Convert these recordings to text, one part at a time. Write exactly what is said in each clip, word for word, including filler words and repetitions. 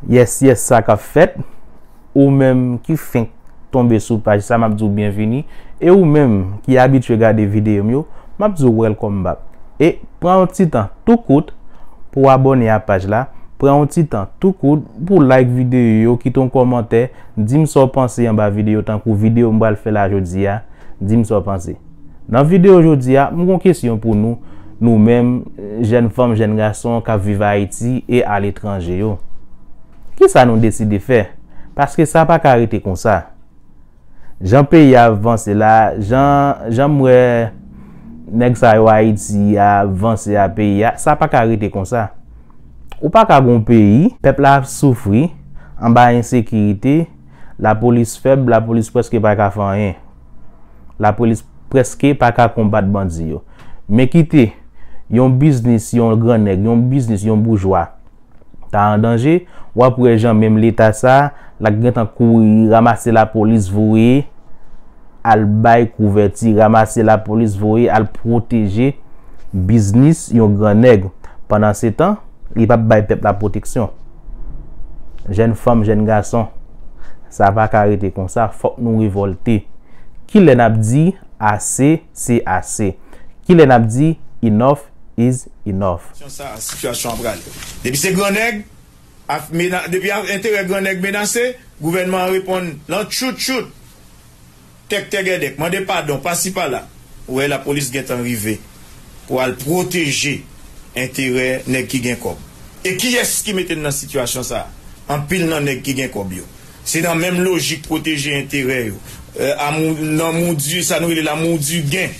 Yes, yes, sa k ap fèt? Ou menm ki fenk tonbe sou paj sa, m ap di w byenvini. E ou menm ki abitye gade videyo m yo, m ap di w welcome back. E pran yon ti tan tou kout pou w abòne a paj la. Pran yon ti tan tou kout pou w like videyo yo, kite yon kòmantè, di m sa w panse anba videyo, tankou videyo m pral fè la jodi a, di m sa w panse. Nan videyo jodi a, m gon kesyon pou nou, nou menm, jèn fanm, jèn gason k ap viv Ayiti e aletranje yo. Kisa nou deside fè? Paske sa pa ka rete konsa. Jan peyi a ap vanse la, jan, jan m wè nèg sa yo Ayiti ap vanse a peyi a, sa pa ka rete konsa. Ou pa ka gon peyi, pèp la ap soufri anba ensekirite, lapolis fèb, lapolis prèske pa ka fè anyen. Lapolis prèske pa ka konbat bandi yo. Men kite yon biznis, yon grannèg, yon biznis, yon boujwa ta an danje, w ap wè jan menm Leta sa, l ap gentan kouri ranmase lapolis voye al bay kouvèti, ranmase lapolis voye al pwoteje biznis yon grannèg. Pandansetan, li p ap bay pèp la pwoteksyon. Jèn fanm, jèn gason, sa pa ka rete konsa, fòk nou revòlte. Kilè n ap di ase, se ase? Kilè n ap di enough is enough? Sitiyasyon sa, sitiyasyon an prale. Depi se grannèg, ap mena-, depi a-, enterè grannèg menase, gouvènman an reponn lan tchout tchout, tèk tègèdèk, mande padon, pasi pala. Ou wè lapolis gentan rive pou al pwoteje enterè nèg ki gen kòb. E kiyès ki mete n nan sitiyasyon sa a? Anpil nan nèg ki gen kòb yo. Se nan menm lojik pwoteje enterè yo. Euh, amou-, nan moudi, sa nou rele la moudi gen.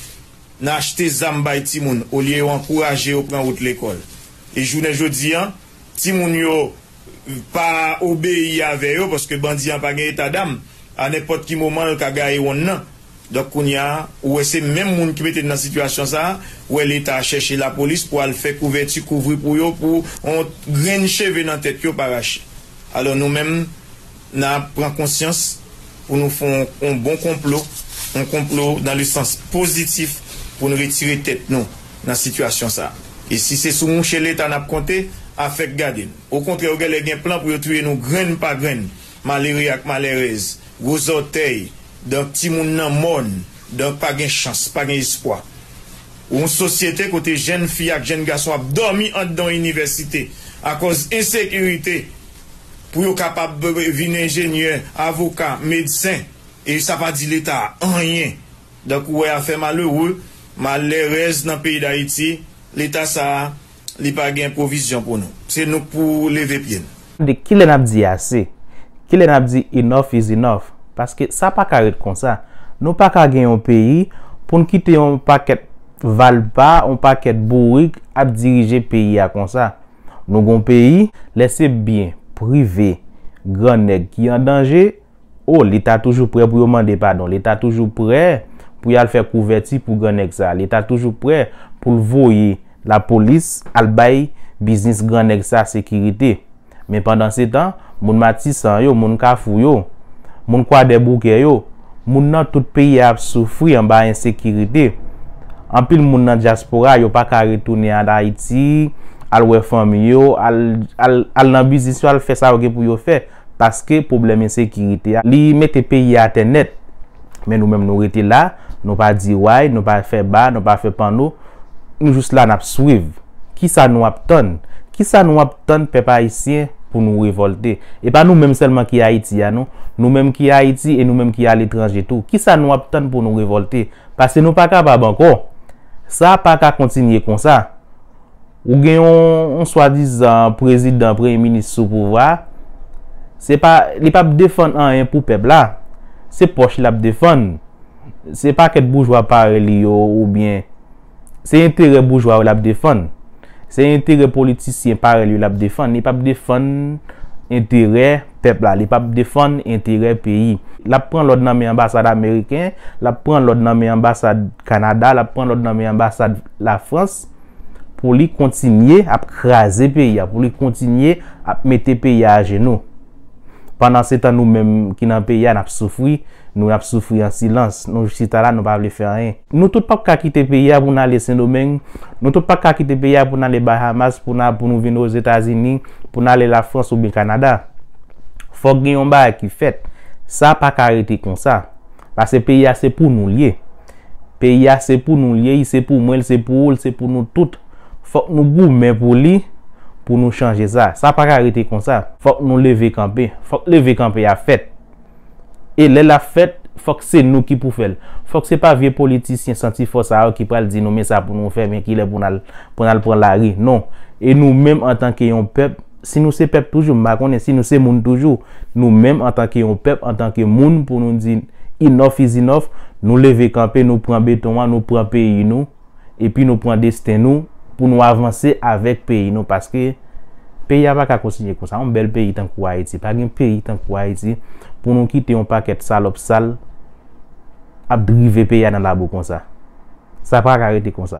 Nan achte zam bay timoun, olye yo ankouraje yo pran wout lekòl. E jounen jodi a, timoun yo pa obeyi avè yo, paske bandi an pa gen eta dam. A nenpòt ki moman, l ka gaye wonn nan. Donk, kounye a, ou wè se menm moun ki mete n nan sitiyasyon sa a, ou wè Leta a chèche lapolis pou al fè kouvèti, kouvri pou yo, pou yon grenn cheve nan tèt yo pa rache. Alò, nou menm, n a pran konsyans pou nou fè yon, yon bon konplo, yon konplo dans le sens pozitif pou n retire tèt nou nan sitiyasyon sa a. E si se sou mouche Leta n ap konte, afèk gade n. Okontrè, yo genlè gen plan pou yo touye nou grenn pa grenn, malere ak malèrèz, gwo zòtèy, donk timoun nan mòn, donk pa gen chans, pa gen espwa. Yon sosyete kote jèn fi ak jèn gason ap dòmi anndan yon inivèsite akòz ensekirite, pou yo kapab vin enjenyè, avoka, medsen, e sa pa di Leta a anyen. Donk, ou wè afè malere, malèrèz nan peyi Dayiti, Leta sa a, li pa gen pwovizyon pou nou. Se nou k pou leve pye n. De kilè n ap di ase? Kilè n ap di enough is enough? Paske sa pa ka ret konsa. Nou pa ka gen yon peyi pou n kite yon pakèt valpa, yon pakèt bourik ap dirije peyi a konsa. Nou gon peyi, lè se byen prive grannèg ki an danje, o, Leta toujou prè pou yo mande padon, Leta toujou prè pou y al fè kouvèti pou grannèg sa, Leta toujou prè pou l voye lapolis al bay biznis grannèg sa sekirite. Men pandansetan, moun Matisan yo, moun Kafou yo, moun Kwadèboukè yo, moun nan tout peyi a ap soufri anba ensekirite. Anpil moun nan dyaspora, yo pa ka retounen an Ayiti, al wè fanmi yo, al, al, al nan biznis yo, al fè sa yo gen pou yo fè, paske pwoblèm ensekirite a, li mete peyi a atè nèt. Men nou menm, nou rete la, nou pa di way, nou pa fè ba, nou pa fè panno, nou jis la, n ap swiv. Kisa nou ap tann? Kisa nou ap tann, pèp ayisyen, pou nou revòlte? E pa nou menm sèlman ki Ayiti a, non. Nou menm ki Ayiti e nou menm ki aletranje tou. Kisa nou ap tann pou nou revòlte? Paske nou pa kapab ankò. Sa pa ka kontinye konsa. Ou gen yon, yon swadizan prezidan, premye minis sou pouvwa, se pa, li p ap defann anyen pou pèp la. Se pòch li ap defann. Se pakèt boujwa parèy li yo, oubyen se enterè boujwa yo l ap defann. Se enterè politisyen parèy li yo l ap defann. Li p ap defann enterè pèp la. Li p ap defann enterè peyi. L ap pran lòd nan men anbasad ameriken, l ap pran lòd nan men anbasad Kanada, l ap pran lòd nan men anbasad Lafrans pou li kontinye ap kraze peyi a, pou li kontinye ap mete peyi a ajenou. Pandansetan, nou menm ki nan peyi a, n ap soufri, nou, n ap soufri an silans. Nou chita la, nou pa vle fè anyen. Nou tout p ap ka kite peyi a pou n ale Sendomeng. Nou tout p ap ka kite peyi a pou n ale Bahamas, pou n a, pou nou vin Ozetazini, pou n ale Lafrans oubyen Kanada. Fòk gen yon bagay ki fèt. Sa pa ka rete konsa. Paske peyi a se pou nou l ye. Peyi a se pou nou l ye, li se pou mwen, li se pou ou, li se pou nou tout. Fòk nou goumen pou li, pou nou chanje sa. Sa pa ka rete konsa. Fòk nou leve kanpe. Fòk leve kanpe a fèt. E lè l ap fèt, fòk se nou ki pou fè l. Fòk se pa vye politisyen santifò sa yo ki pral di nou men sa pou nou fè, men kilè pou n al, pou n al pran lari. Non. E nou menm antanke yon pèp, si nou se pèp toujou, m pa konnen si nou se moun toujou, nou menm antanke yon pèp, antanke moun, pou nou di enough is enough, nou leve kanpe, nou pran beton an, nou pran peyi nou, epi nou pran desten nou pou nou avanse avèk peyi nou, paske peyi a pa ka kontinye konsa. Yon bèl peyi tankou Ayiti, pa gen peyi tankou Ayiti pou nou kite yon pakèt salòp sal ap drive peyi a nan labou konsa. Sa pa ka rete konsa.